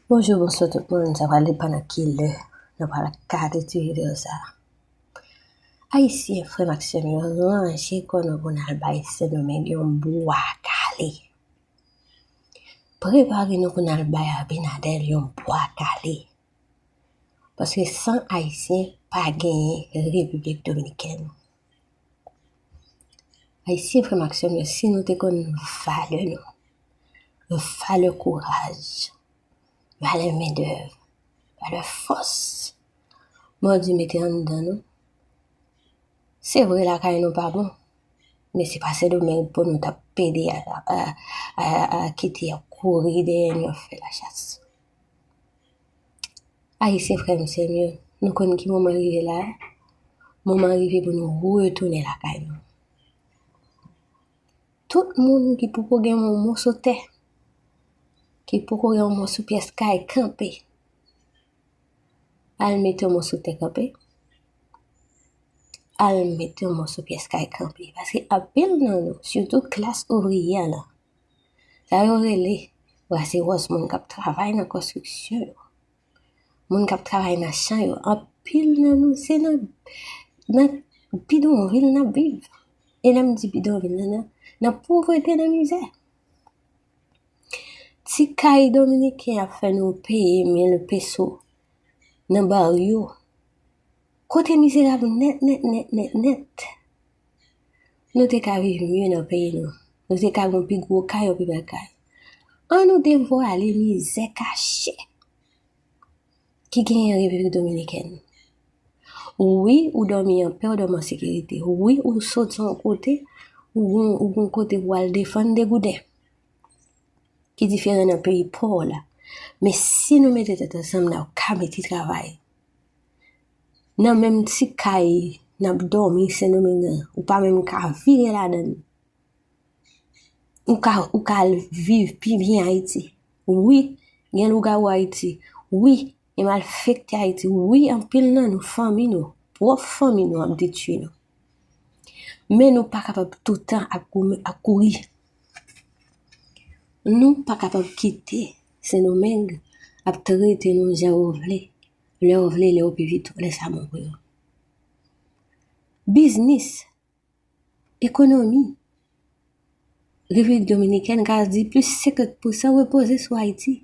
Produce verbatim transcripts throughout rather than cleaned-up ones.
Bonjou, bonswa tout moun. Sa pral depann nan ki lè nou pral gade ti videyo sa a. Ayisyen, frè m ak sè m yo, ranje kò nou pou n al bay Sendomeng yon bwa kale. Prepare nou pou n al bay Abinader yon bwa kale. Paske san Ayisyen, pa genyen Repiblik Dominikèn. Ayisyen, frè m ak sè m yo, si nou te konn valè nou, valè kouraj, valè mendèv, valè fòs Bondye mete anndan nou, se vre lakay nou pa bon, men se pa Sendomeng pou nou t ap pede a, a, a, a, a kite y ap kouri dèyè nou, y ap fè lachas. Ayisyen, frè m, sè m yo, nou konn ki moman rive la? Moman rive pou nou retounen lakay nou. Tout moun ki poko gen yon moso tè, ki poko gen yon moso pyès kay kanpe, al mete yon moso tè kanpe. Al mete yon moso pyès kay kanpe. Paske anpil nan nou, sitou klas ouvriyè lan, sa yo rele brase wòz, moun k ap travay nan konstriksyon yo, moun k ap travay nan chan yo, anpil nan nou, se nan, nan bidonvil n ap viv. E lè m di bidonvil, nan, nan, nan povrete, nan mizè. Ti kay dominiken ap fè nou peye mil peso nan baryo. Kote mizerab nèt, nèt, nèt, nèt, nèt. Nou te ka viv mye nan peyi nou. Nou te ka gen pi gwo kay, yon pi bèl kay. Ann nou devwale mizè kache ki genyen Repiblik Dominikèn. Wi, ou dòmi anpè, ou dòmi an sekirite. Wi, ou soti yon kote, ou gon, ou gon kote pou al defann degouden ki diferan nan peyi pa w la. Men si nou mete tèt ansanm, n ap ka mete travay. Nan menm ti kay n ap dòmi Sendomeng an, ou pa menm ka vire ladan l. Ou ka, ou ka al viv pi byen Ayiti. Wi, gen lougawou Ayiti. Wi, gen malfektè Ayiti. Wi, anpil nan nou, fanmi nou, pwòp fanmi nou ap detwi nou. Men nou pa kapab toutan ap goumen, ap kouri. Nou pa kapab kite Sendomeng ap trete nou jan yo vle, lè yo vle, lè yo pi vit, lè sa bon pou yo. Biznis, ekonomi, Repiblik Dominikèn ka di plis senkant pousan repoze sou Ayiti.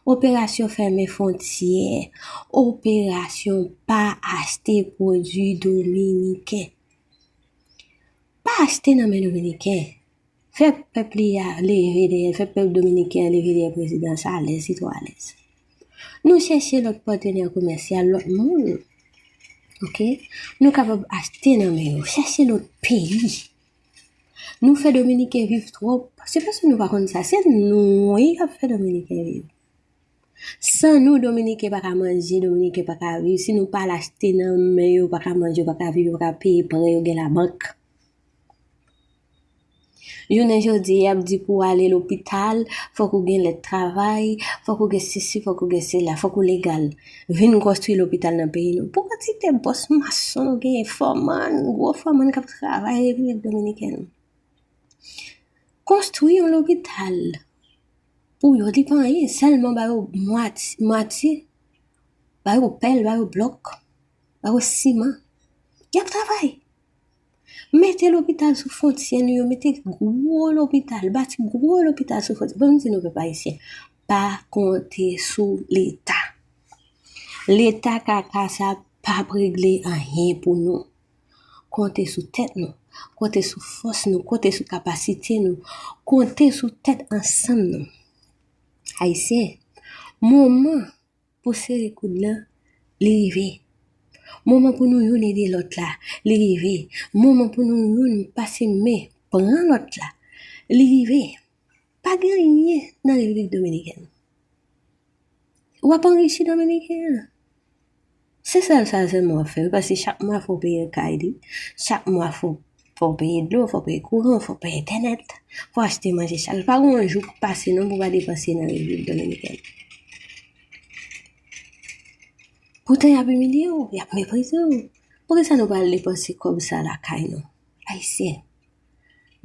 Operasyon fèmen fwontyè, operasyon pa achte pwodui dominiken. Pa achte nan men dominiken. Fè pèp li a leve dèyè l, fè pèp dominiken an leve dèyè prezidan sa alèz, li twò alèz. Nou chèche lòt patnè komèsyal, lòt moun. Oke? Nou kapab achte nan men yo, chèche lòt peyi. Nou fè dominiken viv twòp, se paske nou pa konn sa, se nou wi k ap fè dominiken viv. San nou, dominiken pa ka manje, dominiken pa ka viv. Si nou pa al achte nan men yo, pa ka manje, yo pa ka viv, yo pa ka peye prè yo gen labank. Jounen jodi, y ap di pou w ale lopital, fòk ou gen lèt travay, fòk ou gen sesi, fòk ou gen sela, fòk ou legal. Vin konstwi lopital nan peyi nou. Pou kantite bòs mason nou genyen, fòmann, gwo fòmann k ap travay Repiblik Dominikèn. Konstwi yon lopital pou yo, li pa anyen, sèlman ba yo mwatye, mwatye, ba yo pèl, ba yo blòk, ba yo siman. Y ap travay. Mete lopital sou fwontyè nou yo, mete gwo lopital, bati gwo lopital sou fwontyè. Ban m di nou, pèp ayisyen, pa konte sou Leta. Leta kaka sa p ap regle anyen pou nou. Konte sou tèt nou, konte sou fòs nou, konte sou kapasite nou, konte sou tèt ansanm nou. Ayisyen, moman pou sere koud lan, li rive. Moman pou nou youn ede lòt la, li rive. Moman pou nou youn pase men, pran lòt la, li rive. Pa gen anyen nan Repiblik Dominikèn. W ap anrichi dominiken an. Se sèl sa sèlman w ap fè, wi, paske chak mwa fò w peye kay li, chak mwa fò, fò w peye dlo, fò w peye kouran, fò w peye entènèt, fò w achte manje chak jou. Pa gen yon jou k pase non pou w pa depanse nan Repiblik Dominikèn. Poutan y ap imilye w, y ap meprize w. Poukisa nou pral depanse kòb sa lakay nou? Ayisyen,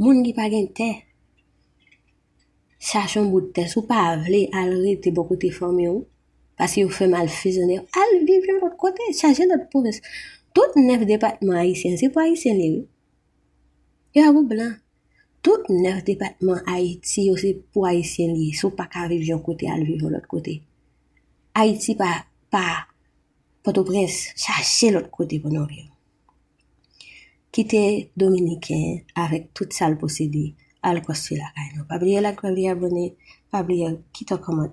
moun ki pa gen tè, chache yon bout tè. Si w pa vle al rete bò kote fanmi w, Paske yo fè malfezonè, al viv yon lòt kote, chache lòt pwovens. Tout nèf depatman ayisyen, se pou ayisyen li ye, wi. E pa pou blan. Tout nèf depatman Ayiti yo, se pou ayisyen li ye. Si w pa ka viv yon kote, al viv yon lòt kote. Ayiti pa, pa Pòtoprens, chache lòt kote pou nou viv. Kite Dominiken avèk tout sa l posede al konstwi lakay nou. Pa bliye like, pa bliye abòne, pa bliye kite yon kòmantè.